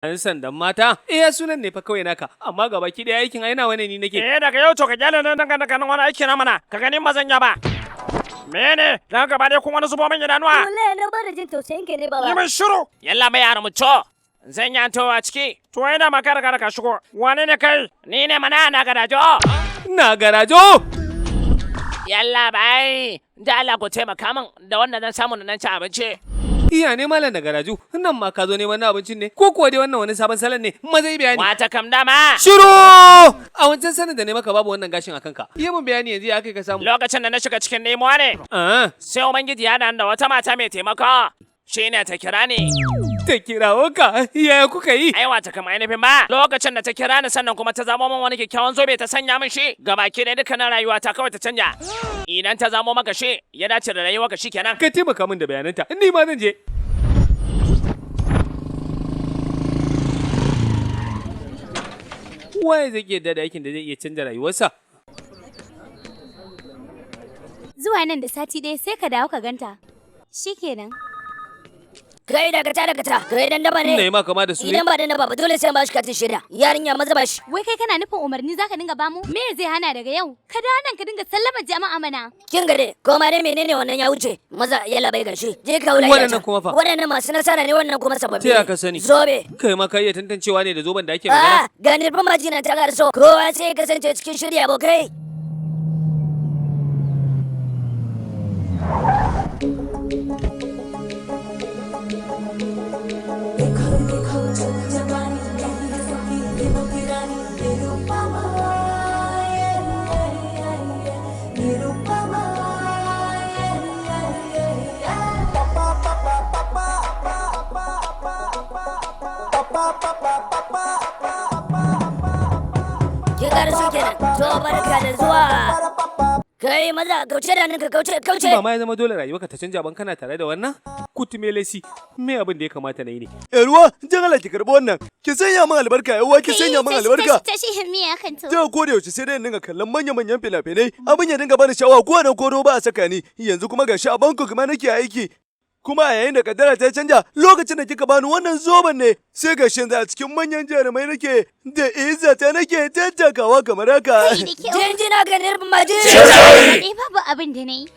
'Yan sandan mata? Eh, sunan ne fa kawai naka, amma gaba ki ɗaya aikin ai nawa ne ni nake. Eh, daga yau to ka gyara nan daga daga wani aiki na mana, ka gani ba zan yi ba. Mene? Dan gaba dai kun wani zubo min idanuwa. Wallahi na bada jin tausayin ka ne baba. Yi min shiru. Yalla mai yara mu to. Zan yi a ciki. To ina ma kada kada ka shigo. Wane ne kai? Ni ne mana na garajo. Na garajo. Yalla bai. Da Allah ku taimaka min da wannan zan samu na nan ci abinci. Iya ne malam da garaju, nan ma ka zo neman na abincin ne, ko kuwa dai wannan wani sabon salon ne, maza yi bayani. Wata kam dama. Shiru! A wancan sanin da ne maka babu wannan gashin a kanka. Yi min bayani yanzu ya kai ka samu. Lokacin da na shiga cikin nemuwa ne. Sai Ubangiji ya da wata mata mai taimako. Shi ne ta kira ni. Ta kirawo ka? Yaya kuka yi? Ai wata kam ainihin ba. Lokacin da ta kira ni sannan kuma ta zamo min wani kyakkyawan zobe ta sanya min shi. Gabaki ɗaya dukkanin rayuwa ta kawai ta canja. Idan ta zamo maka shi, ya dace da rayuwarka shi kenan. Ka taimaka min da bayananta, ni ma zan je. Waye zai iya da aikin da zai iya canza rayuwarsa? Zuwa nan da sati ɗaya sai ka dawo ka ganta. Shikenan. Kai dakata dakata, kai dan daba ne. Ina yi ma kama da su ne. Idan ba dan daba ba dole sai an bashi katin shaida. Yarinya maza bashi. Wai kai kana nufin umarni zaka dinga bamu? Me zai hana daga yau? Ka dawo nan ka dinga sallama jama'a mana. Kin gade, ko ma dai menene wannan ya wuce? Maza yalla bai gashi. Je ka wula. Waɗannan kuma fa? Waɗannan masu nasara ne wannan kuma sababbi. Ta ya ka sani? Zobe. Kai ma ka iya tantancewa ne da zoben da ake magana? Ah, ga nirfin majina ta karso. Kowa sai ya kasance cikin shirya abokai. Kin karso kenan. To barka da zuwa. Kai maza kauce da hannunka kauce kauce. Ba ma ya zama dole rayuwarka ta canja ban kana tare da wannan? Kutumelesi, me abin da ya kamata na yi ne? Yarwa, jan Allah ki karɓi wannan. Ki sanya min albarka, yarwa ki sanya min albarka. Tashi tashi me hakan to? Da ko da yaushe sai dai in dinga kallon manya-manyan fina-finai, abin ya dinga bani sha'awa ko nan ko ba a saka ni. Yanzu kuma gashi a Bangkok ma nake aiki. Kuma a yayin da kaddara ta canja lokacin da kika bani wannan zoben ne sai gashi yanzu a cikin manyan jarumai nake da izza ta nake tattakawa kamar haka. Jinjina ga nirfin maji. Eh babu abin da nayi.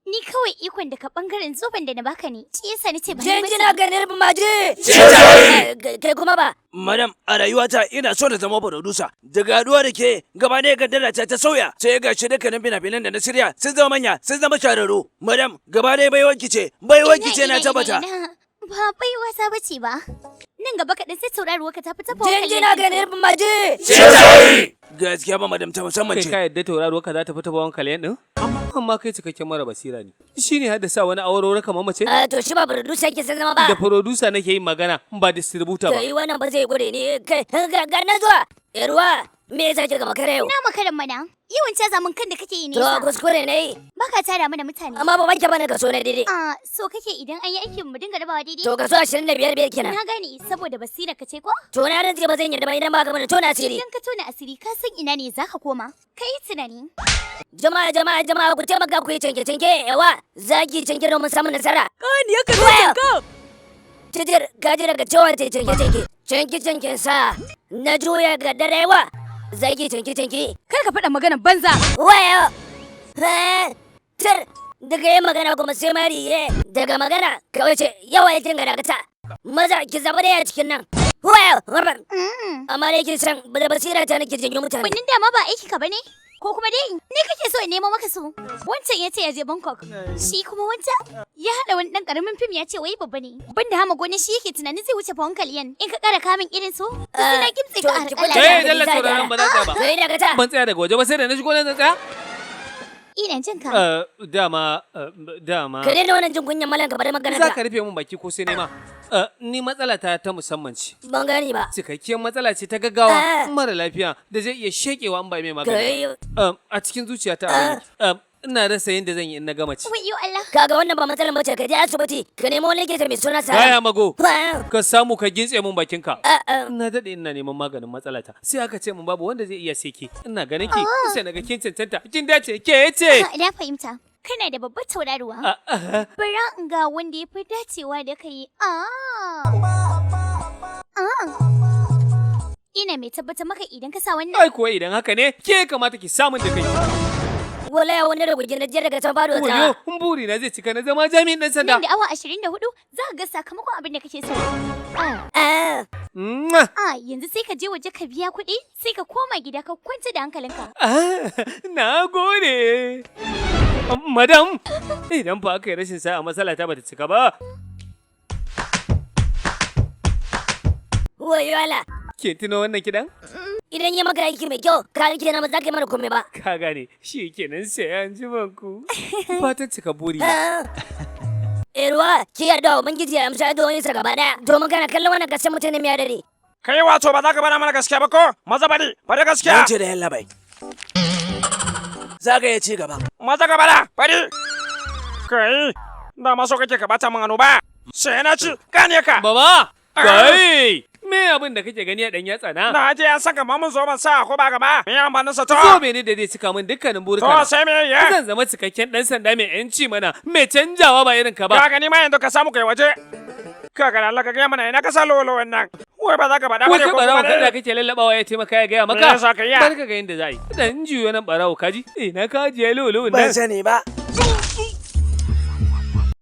Ni kawai ikon daga bangaren zoben da na baka ne. Shi yasa nace ba ni Jinjina ga nirfin maji. Kai kuma ba. Madam, a rayuwata ina so na zama producer. Daga haduwa da ke gaba ɗaya kaddara ta ta sauya. Sai ga shi dukkanin fina-finan da na shirya sun zama manya, sun zama shahararru. Madam, gaba ɗaya baiwanki ce, baiwanki ce na tabbata. Ba baiwa ta bace ba. Nan gaba kaɗan sai tauraruwa ka ta fita fa. Jinjina ga nirfin maji. Gaskiya ba madam ta musamman Kai ce. ka yadda tauraruwa ka za ta fita bawan kalayan din? Amma kai cikakken mara basira ne. Shi ne haddasa wani aurora kamar mace? Ah, to shi ba producer yake son zama ba. Da producer nake yin magana ba distributor ba. Kai wannan ba zai gure ni kai ga ga na zuwa. Yarwa, me yasa kika makara yau? Na makaran mana. Yawan caza mun kan da kake yi ne. To kuskure ne. Baka tara mana mutane. Amma ba banke bane kaso na daidai. Ah, so kake idan an yi aikin mu dinga rabawa daidai? To kaso 25 biyar kenan. Na gane saboda basira ka ce ko? To na rantse ba zan yarda ba idan ba ka bane tona asiri. Idan ka tona asiri ka san ina ne zaka koma. Ka yi tunani. Jama'a jama'a jama'a ku taimaka ku yi canke canke yawa zaki canke domin samun nasara. Kani ya karɓi canka. Titir ka ji daga cewa ta canke canke. Canke canken sa na juya ga darewa zaki canke canke. Kar ka faɗa maganar banza. Waya. Tir daga yin magana kuma sai mari ye daga magana kawai ce yawa ya dinga dakata. Maza ki zaba daya cikin nan. Waya. Amma dai kin san da basira ta nake janyo mutane. Wannan dama ba aiki ka bane? Ko kuma dai ni kake so in nemo maka su? Wancan ya ce ya je Bangkok. Shi kuma wancan ya haɗa wani ɗan ƙaramin fim ya ce wai babba ne. Banda hama gona shi yake tunanin zai wuce fawon kaliyan. In ka ƙara kamin irin su, to sai na kimtse ka a harƙala. Kai dalla tauraron ba na tsaya ba. Kai dakata. Ban tsaya daga waje ba sai da na shigo nan zan tsaya. Ina jin ka. Dama dama. Ka daina wannan jin kunyan malan ka bari magana Za ka rufe min baki ko sai nema. Ni matsala ta ta musamman ce. Ban gani ba. Cikakkiyar matsala ce ta gaggawa mara lafiya da zai iya shekewa in ba mai magani. ba. A cikin zuciyata abin yake. Ina rasa yadda zan yi in na gama ci. Wayyo Allah. Kaga wannan ba matsalar bace ka je asibiti ka nemo wani likita mai suna Sara. Gaya mago. Ka samu ka gintse mun bakinka. Ina daɗe ina neman maganin matsalata. Sai aka ce mun babu wanda zai iya sai ke. Ina ganin ki sai naga kin cancanta. Kin dace ke ce. Na fahimta. Kana da babbar tauraruwa. Bara in ga wanda ya fi dacewa da kai. Ah. Ina mai tabbatar maka idan ka sa wannan. Ai kuwa idan haka ne, ke kamata ki samun da kai. Wallahi wani da gurgin na daga can fado ta. Wayo, buri na zai cika na zama jami'in dan sanda. Nan da awa 24 za ka ga sakamakon abin da kake so. Ah. Mwah! Ah, yanzu sai ka je waje ka biya kuɗi, sai ka koma gida ka kwanta da hankalinka. Ah, na gode. Madam, idan fa aka yi rashin sa'a matsala ta bata cika ba. Wayo Allah. Ke tuno wannan kidan? Idan ya maka aiki mai kyau, ka kenan ba za ka yi mana komai ba. Ka gane, shi kenan sai an ji ku. Fatan cika buri. Ruwa, ki yarda Ubangiji ya amsa addu'o'insa gaba daya, domin kana kallon wannan gasar mutum ne mai adadi. Kai wato ba za ka bada mana gaskiya ba ko? Maza bari, bari gaskiya. Mun ce da yalla bai. Za ka iya ci gaba. Maza ka bada, bari. Kai, da ma so kake ka bata min hannu ba. Sai na ci, gane ka. Baba, kai! Me abin da kake gani a dan yatsa na? Na je an saka mamun zoben sa ko ba gaba. Me amfanin sa to? Zobe ne da zai cika min dukkanin burika. To sai me ya? Zan zama cikakken dan sanda mai yanci mana, mai canjawa ba irin ka ba. Ka gani ma yanzu ka samu kai waje. Ka ga Allah ka gaya mana ina ka sa lolo wannan. Wai ba za ka faɗa Wai ba ne kai ko barawo kuma kada ne? kake lallabawa ya taimaka ya gaya maka. Me yasa ka iya? Bar ka ga yanda za a yi. Dan juyo nan barawo kaji. Ina ka ajiye lolo Ban nan. sani ba.